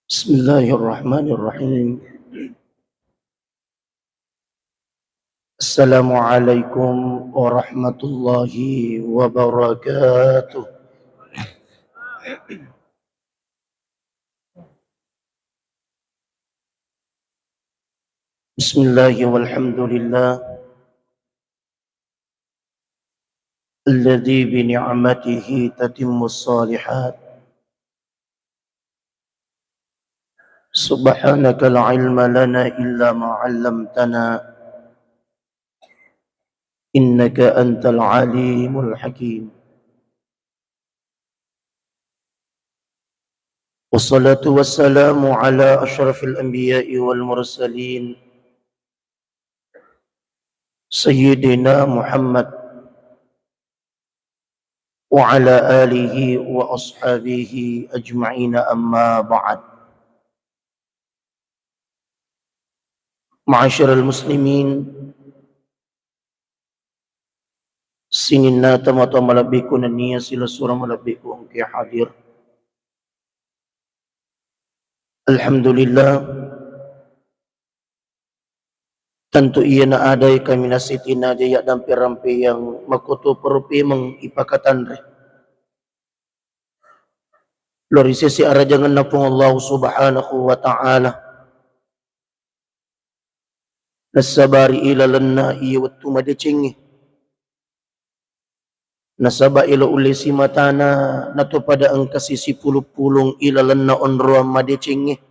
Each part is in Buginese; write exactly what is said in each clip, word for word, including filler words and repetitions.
Bismillahirrahmanirrahim. Assalamualaikum warahmatullahi wabarakatuh. Bismillah walhamdulillah. Alladzi bi ni'matihi tatimmus shalihat. Subhanaka la ilma lana illa ma 'allamtana. Innaka antal alimul hakim. Wassalatu wassalamu ala asyrafil anbiya'i wal mursalin. Sayyidina Muhammad wa ala alihi wa ashabihi ajma'ina, amma ba'd. Ma'asyiral muslimin, sininna tomatoa malebbiku nennia silessureng malebbiku engkae hadir. Alhamdulillah, tentu iyana adae kaminang sitinaja iya dampe-rampeang makkutoparo pemeng ipakatanre lao ri sese arajangenna Puang Allah Subhanahu wa Ta'ala. Nasaba ri ilalenna iye wettu madecengnge. Nasaba elo ulle simatana nato pada engka sisipulung-pulung ilalenna onroang madecengnge.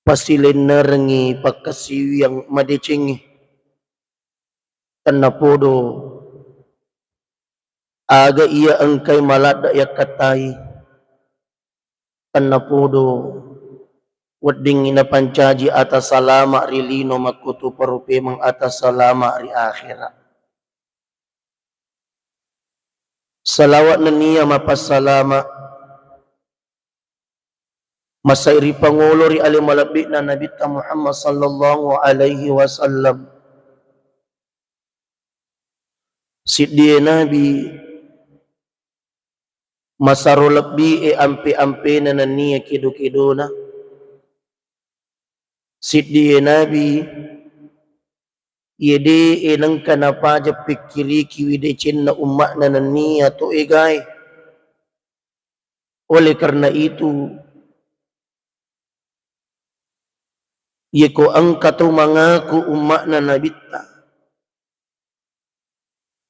Pasilennerengngi pakkasiwiang madecengnge. Tennapodo aga iya engkai maladde yakkattai, tennapodo weddingngi napancaji ata salama ri lino makkutoparo pemeng ata salama ri akhera. Salawa nennia mapassalama masai ri pangolo ri ale malebbi'na Nabitta Muhammad sallallahu alaihi wasallam. Siddie Nabi masaro lebbi e ampe-ampena nennia kedo-kedona. Siddie Nabi iye de e nengka napaja pikkirikiwi decenna umma'na nennia to egae. Oleh karena itu, yeko engka tau mangaku umma'na Nabitta,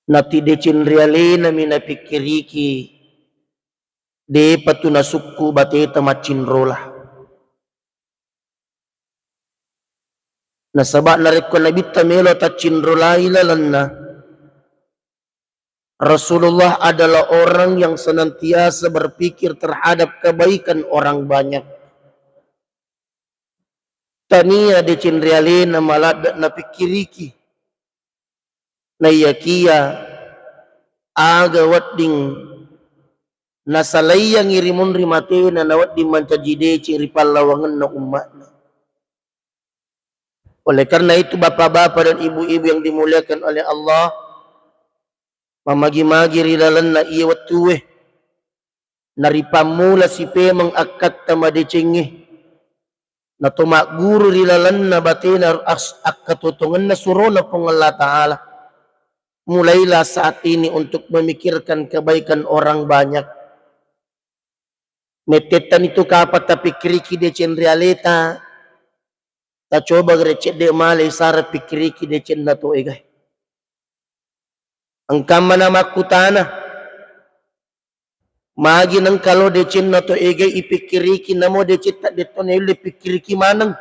nati deceng ri alenami napikkiriki, depa tu nasukku bateta maccinrola. Nasaba narekko Nabitta melo taccinrolai lalenna, Rasulullah adalah orang yang senantiasa berpikir terhadap kebaikan orang banyak. Tania deceng ri alena maladde napikkiriki. Naiyakia aga wedding nasalaiyangi ri munri matena nawedding mancaji deceng ri pallawangenna umma'na. Oleh karena itu, bapak-bapak dan ibu-ibu yang dimuliakan oleh Allah, mamagi-magi ri lalenna iye wettue, naripammula sipemeng akkatta madecengnge, nato magguru ri lalenna batena as-, akkatotongenna surona Puang Allah Ta'ala. Mulailah saat ini untuk memikirkan kebaikan orang banyak. Mettettani tu kapang tapikkiriki deceng ri aleta, tacoba gare cedde male isara pikkiriki decenna to egae. Engkamma namakkutana, magi nengka lo decenna to egae ipikkiriki, namo decetta detto naulle pikkiriki maneng.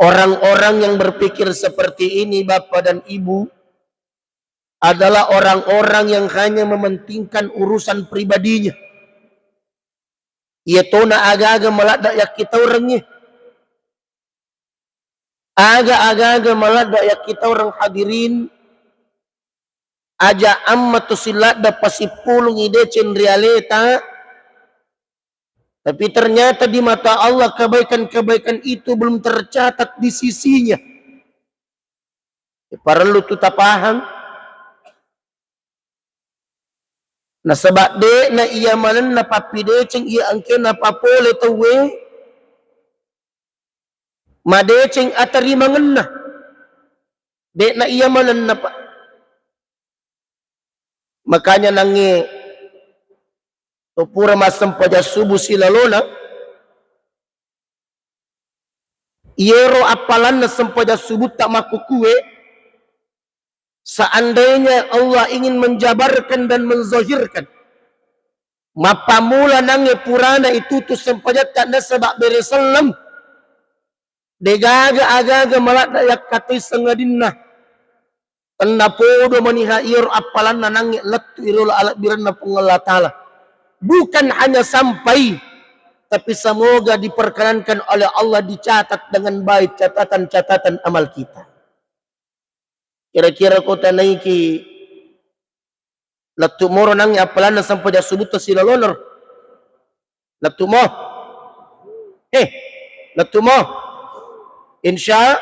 Orang-orang yang berpikir seperti ini, Bapak dan Ibu, adalah orang-orang yang hanya mementingkan urusan pribadinya. Iya tona aga-aga maladda yakkitaurengnge. Aga-aga maladda yakkitaureng hadirin, aja amma to siladda pasippulungi deceng ri aleta, tapi ternyata di mata Allah kebaikan-kebaikan itu belum tercatat di sisinya. Ya, parellu tu tapahang. Nasaba de'na iya manenna pappideceng iya engkena papole tauwe, madeceng atarimangenna. De'na iya manenna, Pak. Makanya nangnge to pura massempajang subuh silalona, iyero appalanna sempajang subutta makkukue, seandainya Allah ingin menjabarkan dan menzahirkan, mappammula nangnge purana itutu sempajatta nasaba bere selleng, degaga agaga maladda yakkatoi sangadinna. Tennapodo maniha iyaro appalanna nangnge lettu iriolo alebbirenna Puang Allah Ta'ala. Bukan hanya sampai, tapi semoga diperkenankan oleh Allah dicatat dengan baik catatan-catatan amal kita. Kira-kira ko tanaiki lettu moro nangnge appalanna sempajang subutta silalonaro. Lettu mo. Eh, lettu mo. Insya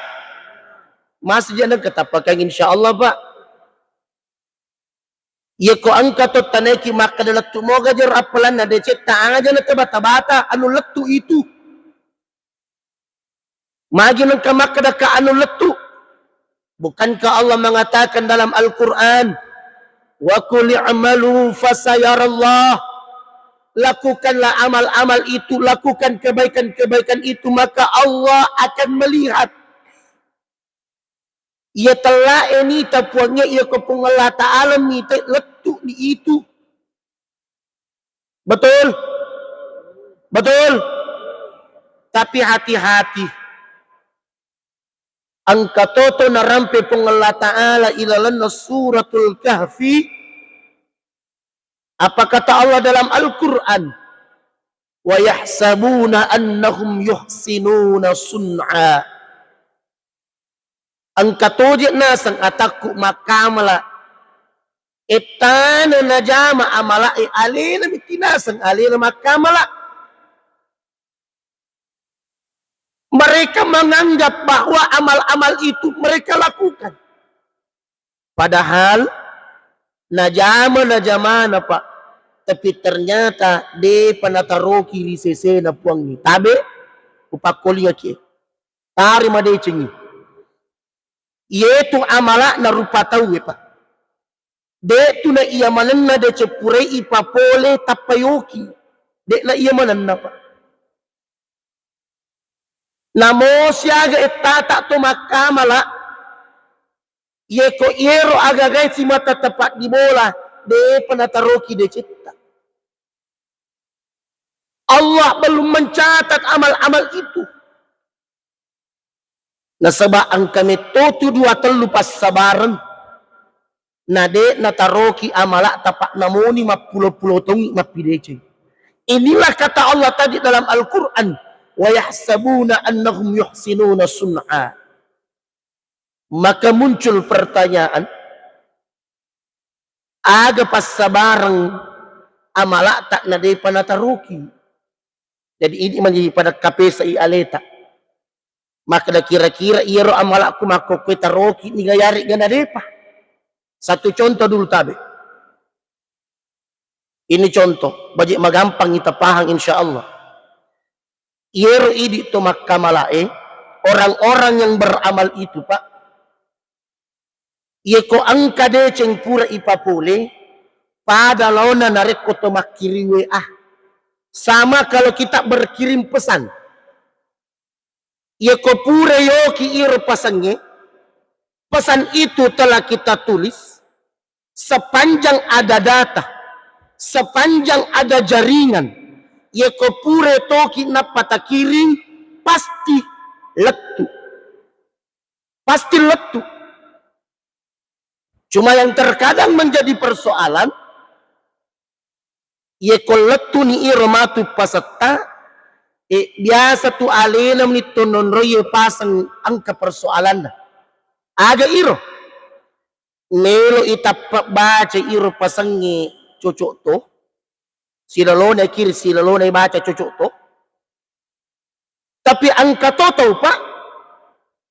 masih jangan ketapakan insya Allah, Pak. Iya ko engka to tanaiki makkeda lettu moga jero appalanna decetta aja na tebata-bata anu lettu itu. Magi nengka makkeda ka anu lettu. Bukankah Allah mengatakan dalam Al-Quran, "Wa qul i'malu fasayarallah." Lakukanlah amal-amal itu, lakukan kebaikan-kebaikan itu, maka Allah akan melihat. Iya tellae nita puangnge, iya ko Puang Allah Ta'ala mita lettu ni itu. Betul? Betul? Tapi hati-hati. Engka toto narampe Puang Allah Ta'ala ilalenna Suratul Kahfi, apa kata Allah dalam Al-Quran? "Wa yahsabuna annahum yuhsinuna sun'a." Engka toje naseng atakku makkamala. Ettana najama amala e alena miti naseng alena makkamala. Mereka menganggap bahwa amal-amal itu mereka lakukan. Padahal najama najamana, Pak. Tapi ternyata depa nataroki ri sesena Puangnge. Tabe, upakkolingaki. Tari madecengi. Iyetu amala'na rupa tauwe, Pak. De'tu na iya manenna deceng purai ipapole tappa yoki. De'na iya manenna, Pak. Namo siaga ettata to makkamala, yeko iyero agagae simata tepat di bola, depa nataroki decetta. Allah belum mencatat amal-amal itu. Nasaba engka mettotu dua tellu passabareng, na de nataroki amala'ta, Pak, namoni mappulo-pulo tongi mappideceng. Inilah kata Allah tadi dalam Al-Quran, "Wa yahsabuna annahum yuhsinuna sun'a." Maka muncul pertanyaan, aga passabareng amala'ta na depa nataroki? Jadi, idi mani pada kapesai aleta. Makkeda kira-kira iyaro amala'ku makkokkoe taroki niga yaregga na depa? Satu contoh dulu tabe. Ini contoh, baje magampang ita pahang insya Allah. Iyero idi to makkamala'e, orang-orang yang beramal itu, Pak, yeko engka deceng pura ipapole, pada laona narekko to makkiring W A. Sama kalau kita berkirim pesan. Yeko pura yoki iro pasangnge, pesan itu telah kita tulis, sepanjang ada data, sepanjang ada jaringan, yeko pura toki nappa takiring, pasti lettu. Pasti lettu. Cuma yang terkadang menjadi persoalan, yeko lettuni iro matu pasetta, e, biasa tu alena meni to nonroie paseng engka persoalanna. Aga iro? Melo itappa baca iro pasengnge cocok to, silalona kiri, silalona baca cocok to. Tapi engka to tau, Pak,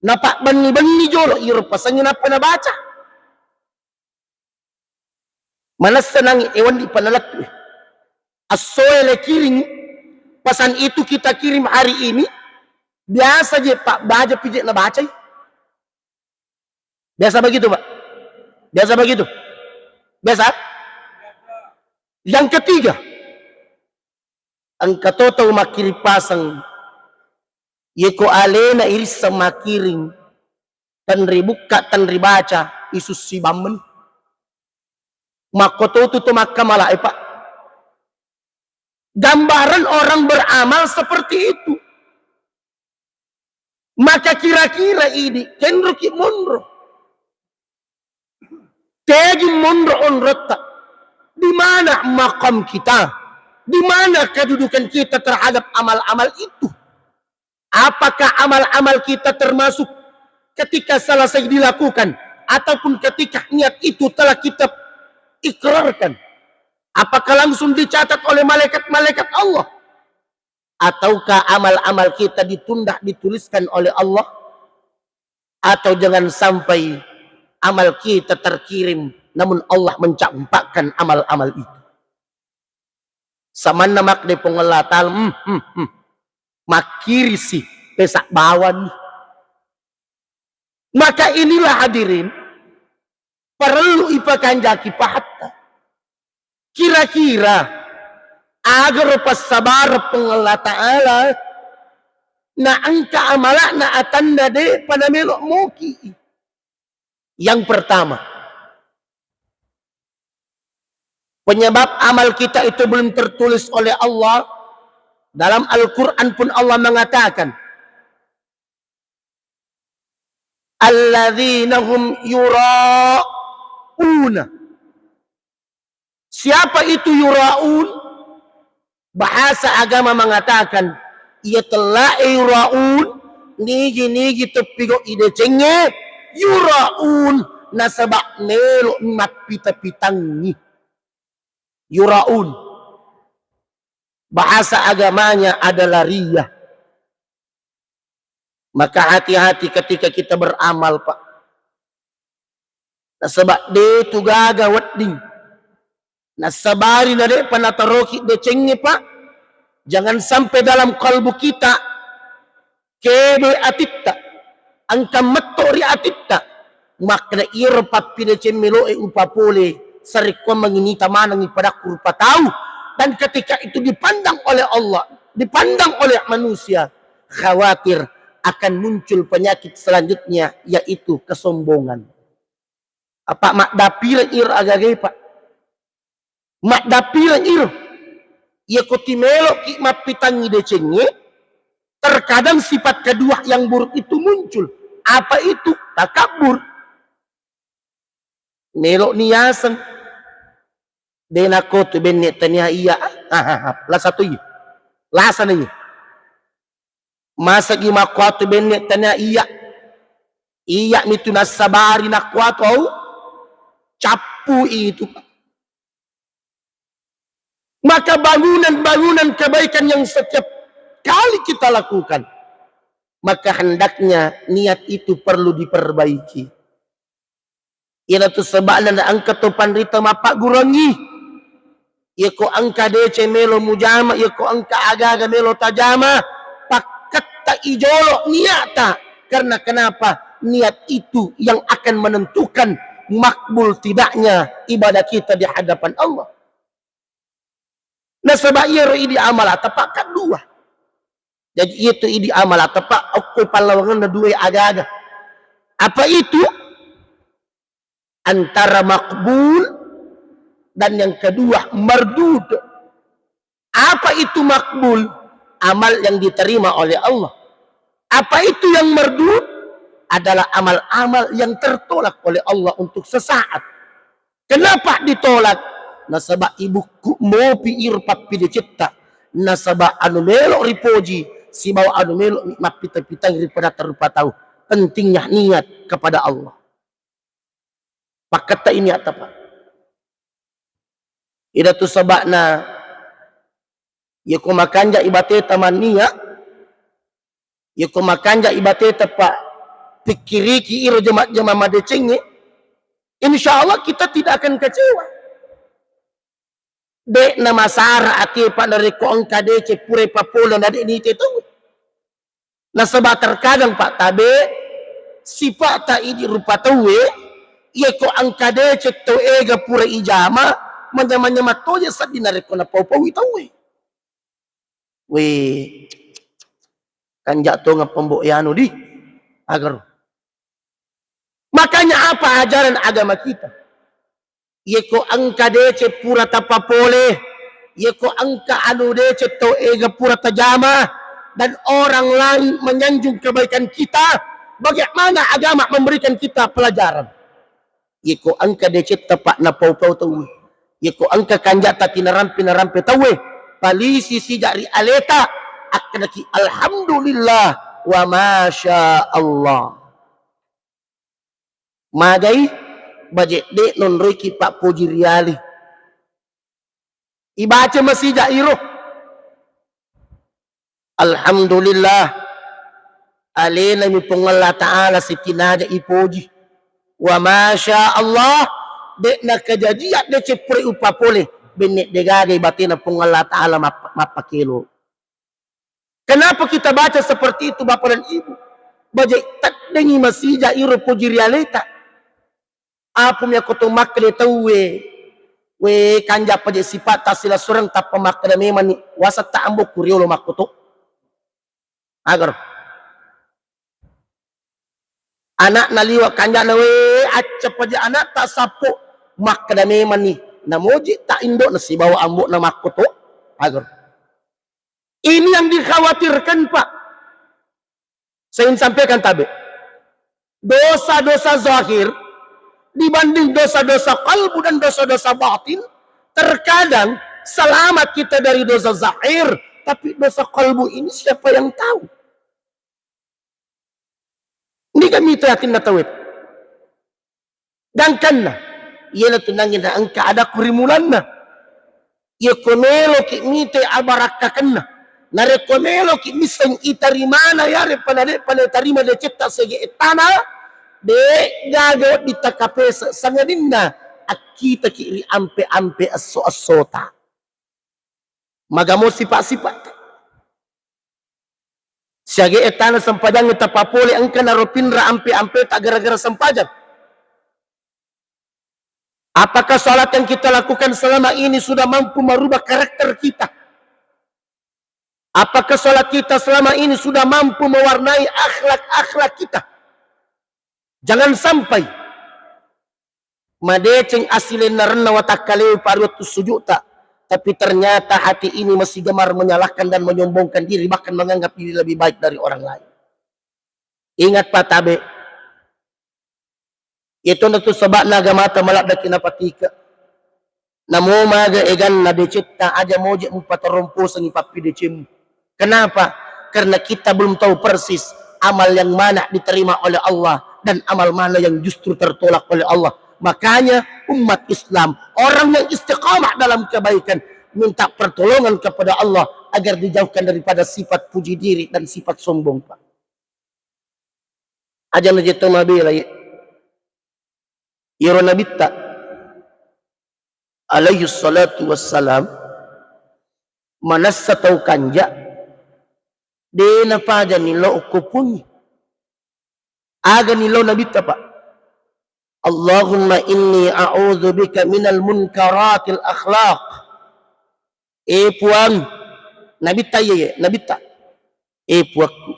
napabbenni-benni jolo iro pasengnge nappa nabaca. Manessa nangi ewan di panalettu. Assoe le kiring, pesan itu kita kirim hari ini, biasa je Pak baja pije na bacai. Biasa begitu, Pak? Biasa begitu? Biasa? Yang ketiga, engka to tau makkiring paseng, yeko alena irisseng makkiring, tenri bukka, tenri baca, isussi bammeni. Makkototu to makkamalae, Pak. Gambaran orang beramal seperti itu. Maka kira-kira idi kenroki monro. Tegi monro onrotta. Di mana makam kita? Di mana kedudukan kita terhadap amal-amal itu? Apakah amal-amal kita termasuk ketika selesai dilakukan ataupun ketika niat itu telah kita ikrarkan? Apakah langsung dicatat oleh malaikat-malaikat Allah? Ataukah amal-amal kita ditunda, dituliskan oleh Allah? Atau jangan sampai amal kita terkirim, namun Allah mencampakkan amal-amal itu. Samanna makde Puang Allah Ta'ala, hmm, hmm, hmm. Makkirisi, pesak bawani. Maka inilah hadirin, perlu ipakanjaki pahatta. Kira-kira agaro passabareng Puang Allah Ta'ala na engka amala'na atanna de'pa namelo moki. Yang pertama, penyebab amal kita itu belum tertulis oleh Allah, dalam Al-Quran pun Allah mengatakan, "Alladzina hum yura'una." Siapa itu yura'un? Bahasa agama mengatakan, iya tellae yura'un, nigi-nigi teppigo idecengnge, yura'un, nasaba melo mappita-pitangngi. Yura'un. Bahasa agamanya adalah riya. Maka hati-hati ketika kita beramal, Pak. Nasaba de tu gaga wedding. Nasabari na de'pa nataroki decengnge, Pak. Jangan sampai dalam kalbu kita kebe atitta, engka metto ri atitta, makkeda iyaro pappideceng melo'e upapole, sarekkuammengngi nita manengngi padakku rupa tau. Dan ketika itu dipandang oleh Allah, dipandang oleh manusia, khawatir akan muncul penyakit selanjutnya, yaitu kesombongan. Apa maddapireng iro agagae, Pak? Maddapireng iro. Iyako timeloki mappitangngi decengnge, terkadang sifat kedua yang buruk itu muncul. Apa itu? Takabur. Melo ni yaseng. De nakko tu benne tania iya. Hahaha. Lasa tu iya. Lasa ni. Masagi makkuatu benne tania iya. Iya mitu nassabari nakkuatu au. Cappu itu. Maka bangunan-bangunan kebaikan yang setiap kali kita lakukan, maka hendaknya niat itu perlu diperbaiki. Iyanatu sebabna na engka to panrita mappagguruangngi. Iyako engka deceng melo mujama, iyako engka aga-aga melo tajama, pakketta ijolo niatta. Karena kenapa? Niat itu yang akan menentukan makbul tidaknya ibadah kita di hadapan Allah. Nasaba iyaro idi amalata, Pak, kan dua. Jaji, iyatu idi amalata, Pak, okko pallawangenna dua aga-aga. Apa itu? Antara makbul dan yang kedua mardud. Apa itu makbul? Amal yang diterima oleh Allah. Apa itu yang mardud? Adalah amal-amal yang tertolak oleh Allah untuk sesaat. Kenapa ditolak? Nasaba ibukku mopi iro pappidecetta. Nasaba anu melo ripoji sibawa anu melo mappita-pitang ri padatta rupa tau. Pentingnya niat kepada Allah. Pakketta ini atta, Pak. Idatu saba'na, yako makanja ibateta mannia, yako makanja ibateta, Pak, pikkiriki iro jema-jema madecengnge, insya Allah kita tidak akan kecewa. De'na masara atie, Pak, narekko engka deceng pura ipapole na de' nite tauwe. Nasaba terkadang, Pak, tabe, sipa'ta idi rupa tauwe, yeko engka deceng tau ega pura ijama, manyamang-nyamang toje seddi narekko napau-paui tauwe. We, kanja tongeng pembo yanu di. Agar. Makanya apa ajaran agama kita? Yeko engka deceng pura tapapole, yeko engka anu deceng tau ega pura tajama, dan orang lain menyanjung kebaikan kita, bagaimana agama memberikan kita pelajaran? Yeko engka decetta, Pak, napau-pau tauwe, yeko engka kanjata tinarampe-narampe tauwe, palisi sija ri aleta, akkedaki, "Alhamdulillah wa masya Allah." Magai, baje de' nonroiki, Pak, poji riale. Ibaca masija iro. Alhamdulillah. Alenami Puang Allah Ta'ala sitinaja ipoji. Wa masya Allah, de' nakajajiang deceng pura upapole, benne degaga ibatena Puang Allah Ta'ala map-, mappakelo. Kenapa kita baca seperti itu, Bapak dan Ibu? Baje teddengi masija iro poji rialeta. Apumi akko to makkeda tauwe, we, kanja paje sipa'ta silessureng tappa makkeda memanni, "Wasetta ambo ku riolo makkoto." Agar. Anakna liwa kanjana, we, acca paje anakta sappo, makkeda memanni, namoji ta indo'na sibawa ambo'na makkoto. Agar. Ini yang dikhawatirkan, Pak. Saya ingin sampaikan, tabe. Dosa-dosa zahir dibanding dosa-dosa kalbu dan dosa-dosa batin, terkadang selamat kita dari dosa zahir, tapi dosa kalbu ini siapa yang tahu? Ini kami itu yakin na tawet. Gangkanna, iyanatu nangnge naengka ada kurimulanna. Iyako meloki mite abarakkakenna, narekko meloki misseng itarimana yare pada de'pa natarima decetta sege ettana, de' gaga wedding takapese sangadinna akkitaki ri ampe-ampe esso-essota. Magamo sipa-sipa. Siaga ettana sempajangnge tapapole engka naro pinra ampe-ampeta gara-gara sempajang. Apakah salat yang kita lakukan selama ini sudah mampu merubah karakter kita? Apakah salat kita selama ini sudah mampu mewarnai akhlak-akhlak kita? Jangan sampai madeceng asilennarenna watakkalewe pari wettu sujudta, tapi ternyata hati ini masih gemar menyalahkan dan menyombongkan diri, bahkan menganggap diri lebih baik dari orang lain. Ingat, Pak, tabe, iyatu natu sebabna agamata maladdaki napatika. Namo maga eganna decetta, aja moje mupataromposengi pappidecemmu. Kenapa? Karena kita belum tahu persis amal yang mana diterima oleh Allah dan amal mana yang justru tertolak oleh Allah. Makanya umat Islam, orang yang istiqamah dalam kebaikan, minta pertolongan kepada Allah agar dijauhkan daripada sifat puji diri dan sifat sombong, Pak. Aja najeto mabela, ye. Iyaro Nabitta alaihi salatu wassalam, manessa tau kanja, de napaja nilo okko punyi. Aga nilo Nabitta, Pak? "Allahumma inni a'udzu bika minal munkaratil akhlaq." Eh, Puang, Nabitta, iya, iya, Nabitta. Eh, Puakku,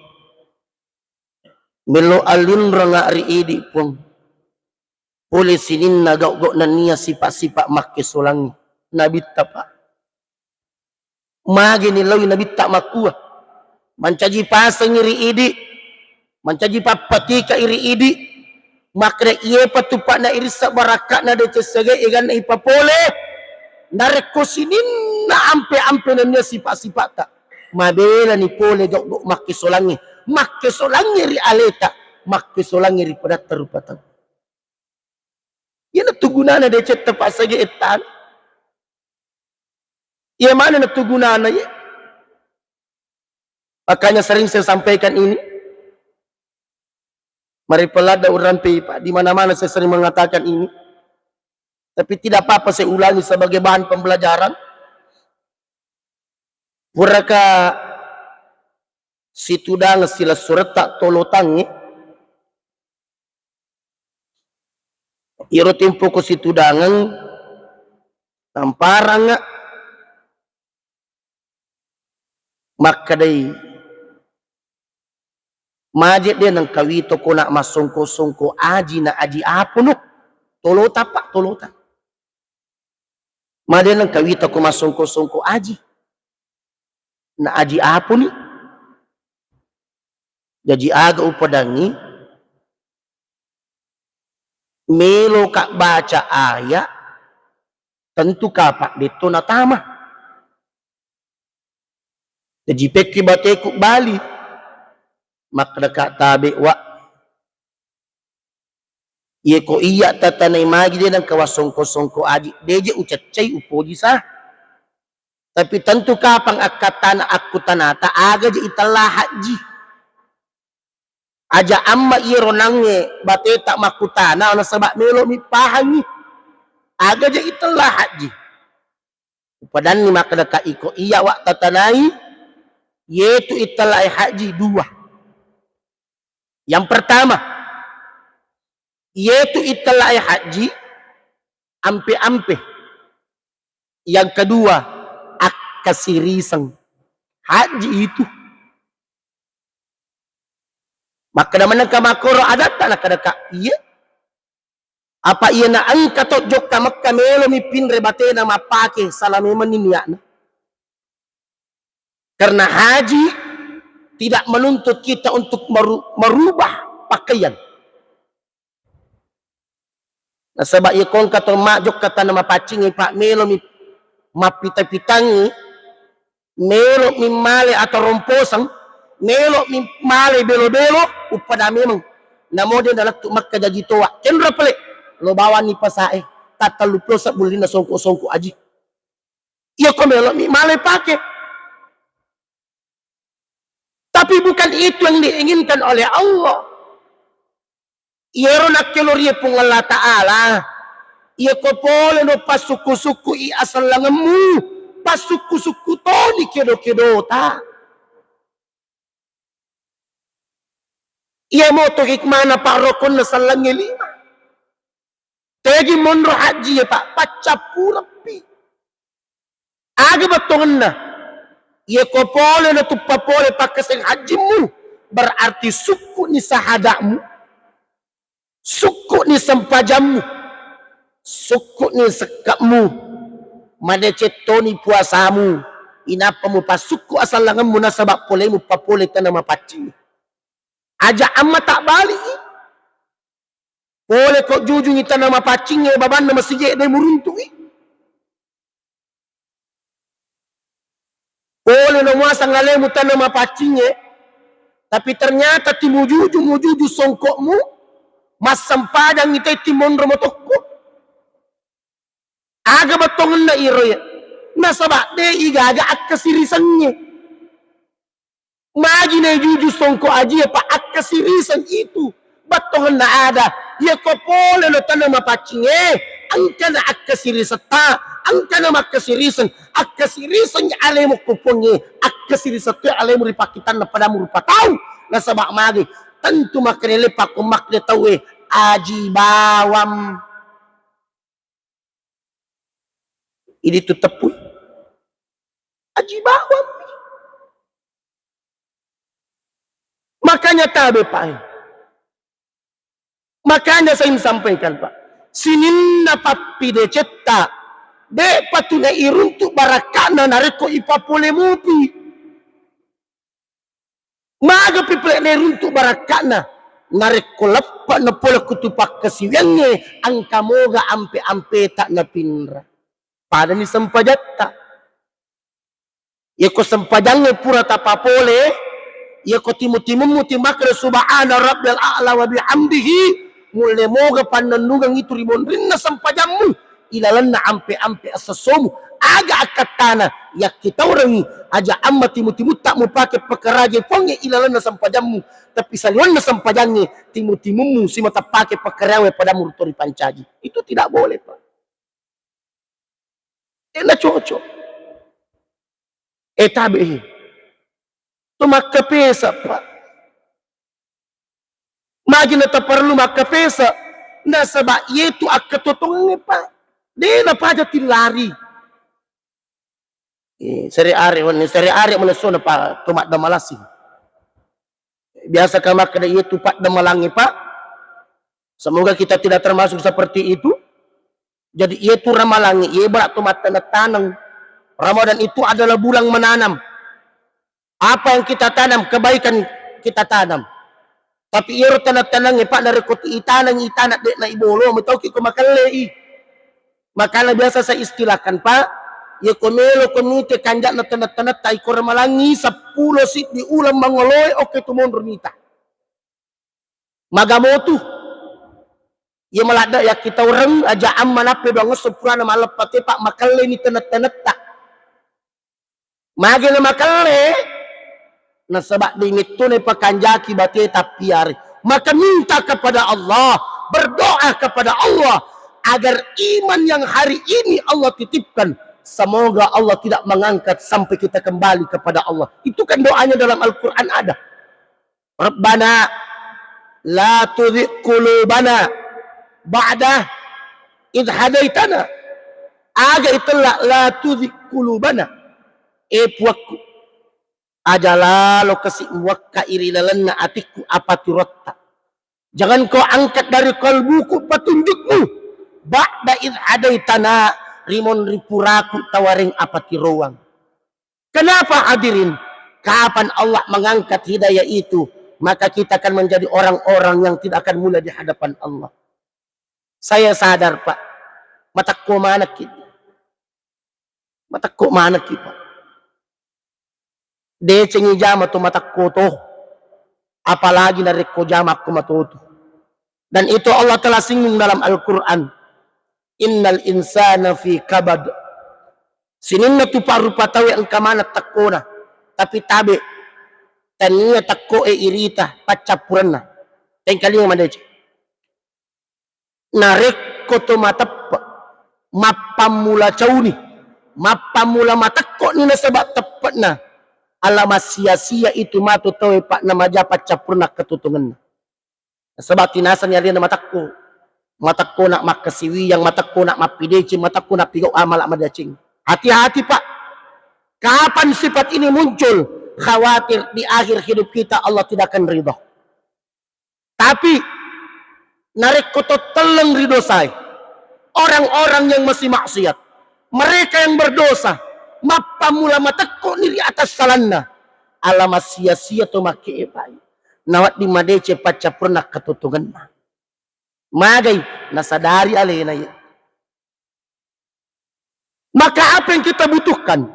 melo alinranga ri idi, Puang. Pole sininna gau-gau nennia sipa-sipa makkesolangngi. Nabitta, Pak. Magi ni lawi Nabitta makkua. Mancaji pasengi ri idi. Mancaji pappatika ri idi. Makkeda iyepa tupakna irissa barakka'na deceng sege eganna ipapole. Narekko sininna ampe-ampe nennia sipa-sipata. Mabelani pole gau-gau makkesolangngi. Makkesolangngi ri aleta. Makkesolangngi ri padatta rupa tau. Iyanatu gunana decetta, Pak, sage ettana. Iya manenna tu gunana, ye. Makanya sering saya sampaikan ini. Mari pelada urampe, Pak, di mana-mana saya sering mengatakan ini. Tapi tidak apa-apa saya ulangi sebagai bahan pembelajaran. Puraka situdangeng silessuretta tolotangnge, iyaro tempo ko situdangeng, namparanga makkedai, maje de nengka wito ko na massongko-songko aji na aji apono, tolota pa, tolota. Made nengka wita ko massongko-songko aji. Na aji aponi? Jaji aga upadangi, melo ka baca aya, tentu kapa detto natama. Jaji pekki bateku bali, makkeda ka tabe wa. Iye ko iya tatanai magi de nengka wassongko-songko aji, deje ucaccai upoji sa. Tapi tentu kapang akkattana akkutanata aga je itella hajji. Aja amma iyero nangnge bateta makkutana nasaba melo mi pahangi. Aga je itella hajji. Upadanni makkeda ka iko iya wa tatanai, yetu itella hajji dua. Yang pertama, iyetu itella'e hajji, ampe-ampe. Yang kedua, akkasiriseng. Hajji itu. Makkeda manengka makkoro adatta, nakkeda ka, iya. Apa iya na engka to jokka Mekka melomi pinre batena mappake, sala memenni niatna. Karena haji tidak menuntut kita untuk meru-, merubah pakaian. Nasaba iya ko engka to majokka tana mapaccingngi, pa melomi mappita-pitangngi, melomi male atau romposeng, melomi male belo-belo, uppada memeng. Namo de nalettu Mekka jaji toa, kenro pale, lo bawanni pasae, tattellu pulo sebbu lina songko-songko aji. Iya ko melomi male pake. Tapi bukan itu yang diinginkan oleh Allah. Iyaro nakkelorie Puang Allah Ta'ala, iya ko pole no passukku-sukku i asellangemmu, passukku-sukku toni kedo-kedota. Iya moto hikmana parokonna sellengnge lima. Tegi monro hajji ya, Pak, paccappureppi. Aga bettongenna? Iya ko pole natuppa pole pakkaseng hajjimmu, berarti sukku'ni sahada'mu, sukku'ni sempajammu, sukku'ni sekke'mu, madeceng toni puasamu, inappa mupassukku asallangemmu nasaba polemu papole tana mapaccing. Aja amma tabbali'i. Pole ko jujungi tana mapaccingnge babanna masigi de muruntu'i. Pole no muasang alemu tana mapaccingnge, tapi ternyata timujuju, mujuju songkokmu, massempajangi te timonro motokko. Aga bettongenna iroe? Nasaba de igaga akkasirisengnge. Magi najuju songko ajie, pa akkasiriseng itu. Bettongenna ada, iya ko pole lo tana mapaccingnge, engkana akkasirisetta, engkana makkasiriseng, akkasiriseng alemu ko Puangnge, akkasiriseng to alemu ri pakkitanna padamu rupa tau. Nasaba magi? Tentu makkeda le pakko makkeda tauwe, aji bawang. Idi tu teppui. Aji bawammi. Makanya tabe, Pak. Makanya saya ingin sampaikan, Pak. Sininna pappidecetta, de patuna iruntu barakka'na narekko ipapole mupi. Magapi pale nairuntu barakka'na, narekko leppa napole kutu pakkasiwiangnge, engka moga ampe-ampeta napinra. Padani sempajatta. Yako sempajangnge pura tapapole, yako timu-timummu timakkeda subhana rabbiyal a'la wa bihamdihi, mulle moga pannennungeng itu ri monrinna sempajammu. Ilalenna ampe-ampe assessomu, aga akkattana yakkitaurengngi, aja amma timu-timutta mupake pakaraje Puangnge ilalenna sempajammu, tapi saliwenna sempajangnge timu-timummu simata pake pakarawe padamu ri tori pancaji. Itu tidak boleh, Pak. De'na cocok. Eh, tabe, eh. To makkapesa, Pak. Magi na taparellu makkapesa? Nasaba iyetu akkatotongeng, Pak. De napaja tillari. Eh, sere are, wani sere are manessona, Pak, to maddamalasing. Biasa ka makkeda iyetu paddamalangnge, Pak. Semoga kita tidak termasuk seperti itu. Jadi, iyetu ramalangnge, iye bara to mattaneng-taneng. Ramadan itu adalah bulan menanam. Apa yang kita tanam, kebaikan kita tanam. Tapi iyaro taneng-tanengnge, Pak, narekko ti itaneng, itaneng de na ibolo, metauki ko makellei. Makana biasa saya istilahkan, Pak, iya ko melo ko mite kanja'na taneng-tanetta, iko ramalangngi seppulo siddi uleng mangoloe, oke tu monro mita. Magamotu. Iya maladde yakkitaureng aja amma nappe doang esso purana malleppate, Pak, makelleni taneng-tanetta. Magi na makelle? Nasaba de mettona pakanjaki bate tappiare. Maka minta kepada Allah, berdoa kepada Allah agar iman yang hari ini Allah titipkan, semoga Allah tidak mengangkat sampai kita kembali kepada Allah. Itu kan doanya dalam Al-Quran ada. Rabbana la tuzigh qulubana ba'da idh hadaitana. Aga itella la tuzigh qulubana. Eh, Puakku, aja lalo kasi muwakkai ri lalenna atikku apatirotta. Jangan kau angkat dari kalbuku petunjukmu. Ba'da idh hadaitana, rimonri puraku tawareng apatiroang. Kenapa, hadirin? Kapan Allah mengangkat hidayah itu, maka kita akan menjadi orang-orang yang tidak akan mulia di hadapan Allah. Saya sadar, Pak. Matekko manekki. Matekko manekki, Pak. Decengi jama to matekko to. Apalagi narekko jama ko matotu. Dan itu Allah telah singgung dalam Al-Quran. Innal insana fi kabad. Sininna tu parupa tau engka maneng tekkona, tapi tabe, tania tekko e irita paccappurenna. Tengkalinga madeceng. Narekko to mateppe, mappammula cauni, mappammula matekkoni nasaba teppe'na, ala massia-sia itu matu tauwe, Pak, namaja paccappurenna katutungenna. Nasaba tinasenni alena matekko. Matekkona makkasiwiyang, matekkona mappideceng, matekkona pigau amala madeceng. Hati-hati, Pak. Kapan sifat ini muncul, khawatir di akhir hidup kita Allah tidak akan ridha. Tapi narekko to telleng ri dosae, orang-orang yang masih maksiat, mereka yang berdosa, mappammula matekkoni ri atas salanna, ala massia-sia to makke'e, Pak. Nawedding madeceng paccappurenna katutungenna. Magai nasadari alena, ye. Maka apa yang kita butuhkan?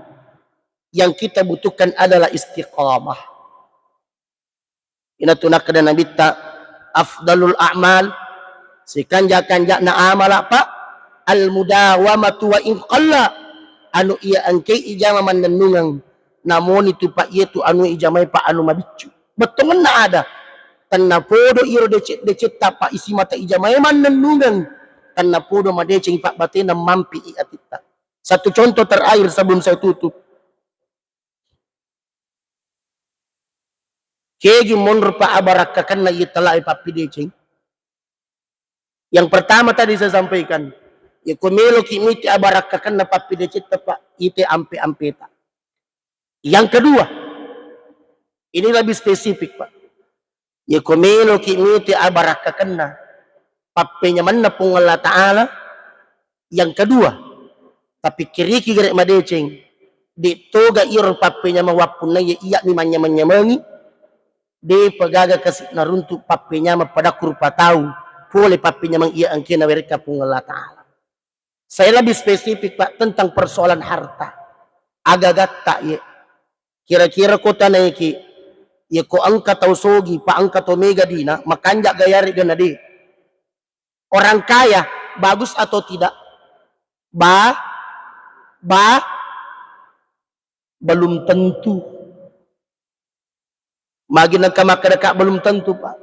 Yang kita butuhkan adalah istiqamah. Inatu nakkeda Nabitta, afdalul a'mal, sikanja-kanja'na amala, Pak, al mudawamatu wa in qalla, anu iya engkai ijama mannennungeng, namoni tu, Pak, iyatu anu ijamai, Pak, anu mabiccu. Bettuangenna ada. Tennapodo iro deceng-decetta, Pak, isi mata ijamai mannennungeng. Tennapodo madeceng, Pak, batena mampi i atitta. Satu contoh terakhir sebelum saya tutup. Kegi monro, Pak, abarakkakenna iya talae pappideceng? Yang pertama tadi saya sampaikan, ya ko meloki mite abarakkakenna pappidecetta, Pak, ite ampe-ampeta. Yang kedua, ini lebih spesifik, Pak. Ya ko meloki mite abarakkakenna pappenyamenna Puang Allah Ta'ala. Yang kedua, tapikkiriki gare madeceng, de toga iyaro pappenyameng wappunnaiya iya'ni manyameng-nyamengi, de pagaga kasi naruntu pappenyameng padakku rupa tau pole pappenyameng iya engkena werekka Puang Allah Ta'ala. Saya lebih spesifik, Pak, tentang persoalan harta. Agagatta ye. Kira-kira ko tanaiki, ye ko engka tau sogi, pa engka tau mega dina, makanja gayare gana de. Orang kaya bagus atau tidak? Ba, ba, belum tentu. Magi nengka makkedaka belum tentu, Pak.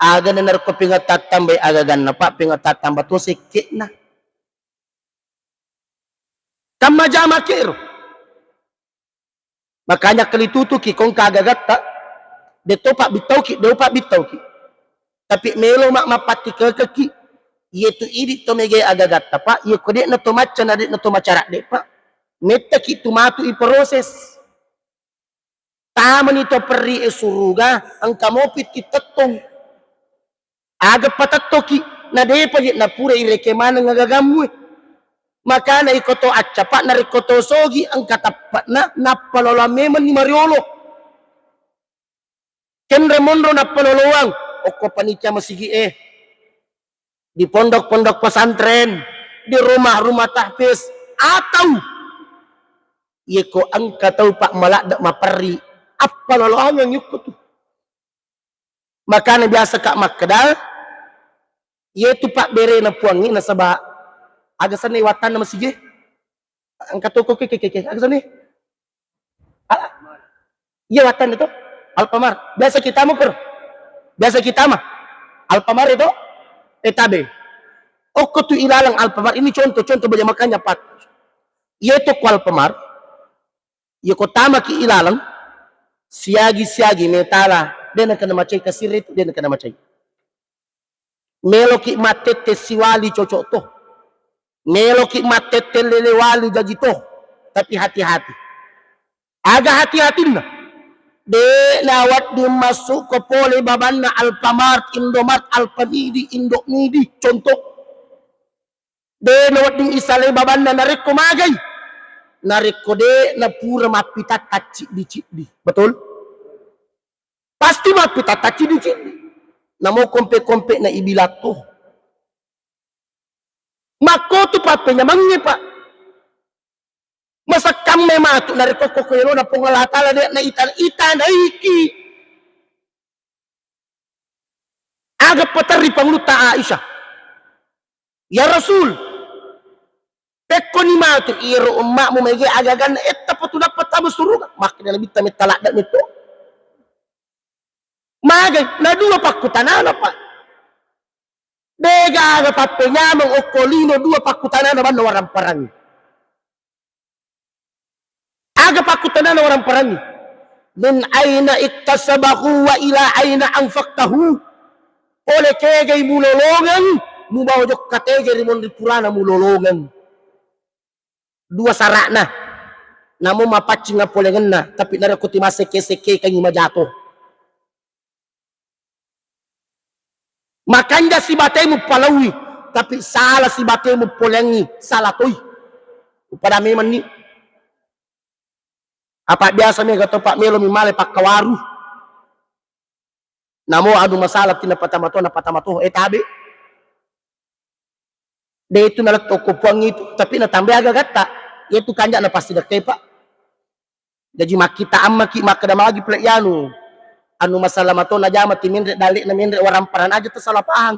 Aga na narekko pingettattamba agaganna, Pak, pingettattamba to sekke'na. Kamma jama kero. Makanya kelitutuki kongka agagatta, de topa bittauki, de upa bittauki. Tapi melo ma mappatikekeki, yetu idi to mege agagatta, Pak, yeko de'na to macca na de'na to macaradde, Pak, mettaki tu matu i proses. Tamani to perri e suruga, engka mopi titettong. Aga patettoki, na depa je napura ireke maneng agagammu e. Makana iko to accapa, narekko to sogi engka teppe'na, nappa lolang memenni mariolo. Kenre monro nappa loloang, okko panitia masigi e, di pondok-pondok pesantren, di rumah-rumah tahfiz, atau yeko engka tau pa maladde maperri, appa loloangeng yukko tu. Makana biasa ka makkeda, yetu pabberena puangnge nasaba aga senna wattanna masigi e. Engka toko ke, ke, ke, ke, aga senna? Ah, iya wattanna to? Alfamart. Biasa kita mukur. Biasa kita mah. Alfamart itu? E tabe. Okko tu ilaleng Alfamart ini contoh, contoh banyak makanya pat. Yetu ko Alfamart. Yeko tamaki ilaleng, siagi-siagi metala, de nakena macai kasirre tu, de nakena macai. Meloki mattette siwali cocok to. Meloki mattette lele wali jaji to. Tapi hati-hati. Aga hati-hatinna? De nawedding masuk ko pole babanna Alfamart, Indomart, Alfamidi, Indomidi, contoh. De nawedding isalai babanna narekko magai. Narekko de napura mappitatta ciddi-ciddi. Betul? Pasti mappitatta ciddi-ciddi. Namo kompe-kompe na ibilatto. Makkotu pappenyamengnge, Pak. Masekkamme matu narekko ko yolona Puang Allah Taala de na ita, ita naiki. Aga paterri pangulutta Aisyah. Ya Rasul, pekkoni matu iyaro ummamu mege agaganna etta patunappa tama suruga. Makkeda Nabitta metta ladde metto. Magai, na dua pakkutanana, Pak. Degaga pappenyameng okko lino dua pakkutanana banna waramparangngi. Aga pakkutanana waramparangngi? Min aina iktasabahu wa ila aina anfaqtahu. Pole kegai mulolongeng, mubawa jokka tege ri monri purana mulolongeng. Dua sara'na. Namo mapaccing apolengenna, tapi narekko timasekke-sekkekangngi majato. Makanja sibatemu palaui, tapi sala sibatemu polengngi, sala toi. Upada memenni. Apa biasa mega to, Pak, melo mi male pakkawaru. Namo anu masalah tina patama to, na patama to, eh, tabe. De itu naletto ko puang itu, tapi natambai aga-agatta. Yaitu kanja na pasti dekkai, Pak. Jaji makkita ammaki makkeda magi pole yanu. Anu masalah mato najama ti menre dalle'na menre waramparan aja tersalah paham.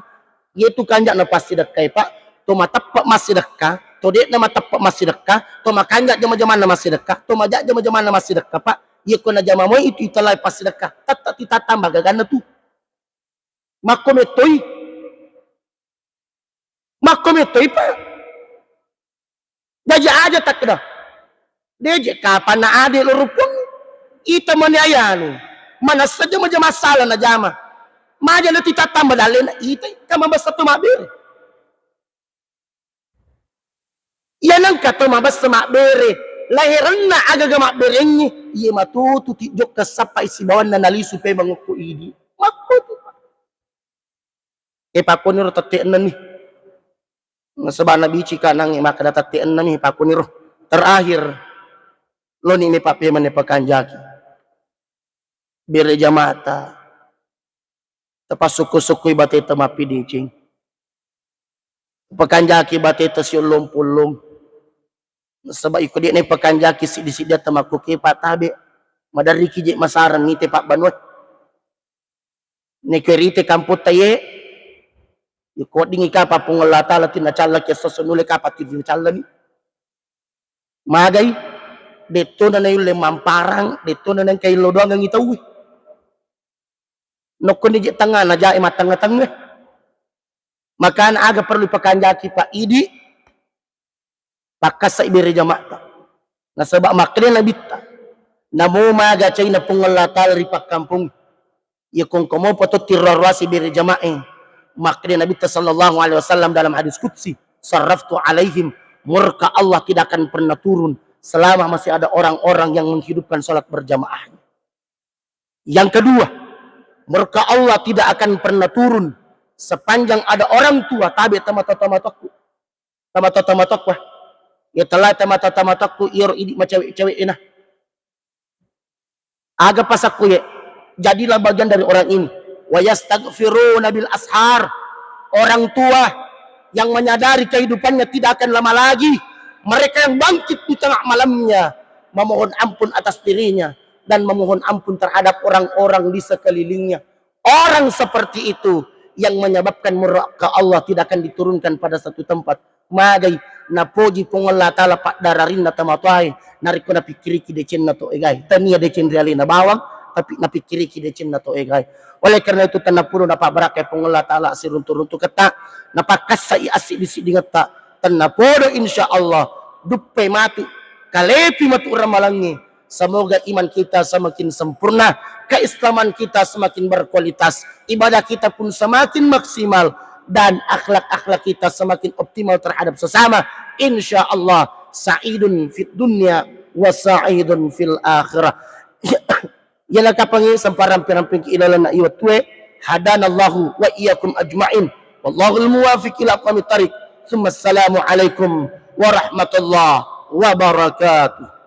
Yetu kanja'na passidekkae, Pak. To mateppe' massidekka, to de'na mateppe' massidekka, to makanja' jama-jamanna massidekka, to maja' jama-jamanna massidekka, Pak. Yekko najama moi itu itellai passidekka, tette' titattamba gaganna tu. Makko mettoi. Makko mettoi, Pak. Jaji aja takkeda. Deje kapanna ade' lo ruppung. Ita mani ayanu. Manessa jama-jama sala najama. Maja na titattamba dallena ita ka mabessa to mabbere. Iya nengka to mabessa mabbere. Laherenna agaga mabberengngi. Iye matutu ti jokka sappai sibawanna nalisu pemeng okko idi. Makko tu, Pak. E, pakkoniro tette'nani. Nasaba nabicika nangnge makkeda tette'nani, pakkoniro. Terakhir, loni me pappemeng pakanjaki. Bere jamata. Tapassukku-sukkui bateta mappideceng. Pakanjaki bateta siollong-pollong. Nasaba iko de'na pakanjaki siddi-siddi ata makkuke patabe. Maderriki je masareng mite pabbanua. Nekke rite kampotta ye, iko weddingngi kapa Puang Allah Taala tinacallaki esso nulle kapa tinacallani. Magai, dettona nayulle mamparang, dettona nengka illo doangengngi tauwe. Nokkoni je tengngana jae mattengnga-tengnga. Makana aga perlu pakanjaki, Pak, idi, pakkasai bere jamata. Nasaba makkeda Nabitta, Namo maga caina Puang Allah Ta'ala ri pakkampong. Iya kongko mopa to tirua-ruasi bere jama'e. Makkeda Nabitta sallallahu alaihi wasallam dalam hadis qudsi, "Sarraftu alaihim," murka Allah tidak akan pernah turun selama masih ada orang-orang yang menghidupkan salat berjamaah. Yang kedua, murka Allah tidak akan pernah turun sepanjang ada orang tua tabe tamata-tamatakku. Tamata-tamatakku. Ya telah tamata-tamatakku iyaro idi macawe-cawe ena. Aga pasakku ye? Jadilah bagian dari orang ini. Wa yastaghfiruna bil ashar. Orang tua yang menyadari kehidupannya tidak akan lama lagi, mereka yang bangkit di tengah malamnya memohon ampun atas dirinya dan memohon ampun terhadap orang-orang di sekelilingnya. Orang seperti itu yang menyebabkan murka Allah tidak akan diturunkan pada satu tempat. Magai napoji Puang Allah Ta'ala paddararinna tamatoae, narekko napikkiriki decenna to egae. Tania deceng ri alena bawang, tapi napikkiriki decenna to egae. Oleh karena itu, tennapodo napabarakai Puang Allah Ta'ala siruntu-runtuketta, napakkassai assiddi-siddingetta. Tennapodo, insya Allah, duppai matu, kalepi matu ramalangnge. Semoga iman kita semakin sempurna, keislaman kita semakin berkualitas, ibadah kita pun semakin maksimal, dan akhlak-akhlak kita semakin optimal terhadap sesama. Insya Allah, sa'idun fid dunya wa sa'idun fil akhirah. Iyana kapangngi sempa rampe-rampengki ilalenna iwattue. Hadanallahu wa iyyakum ajma'in. Wallahul muwaffiq ila aqwamit thariq. Tsumma assalamu alaikum warahmatullahi wabarakatuh.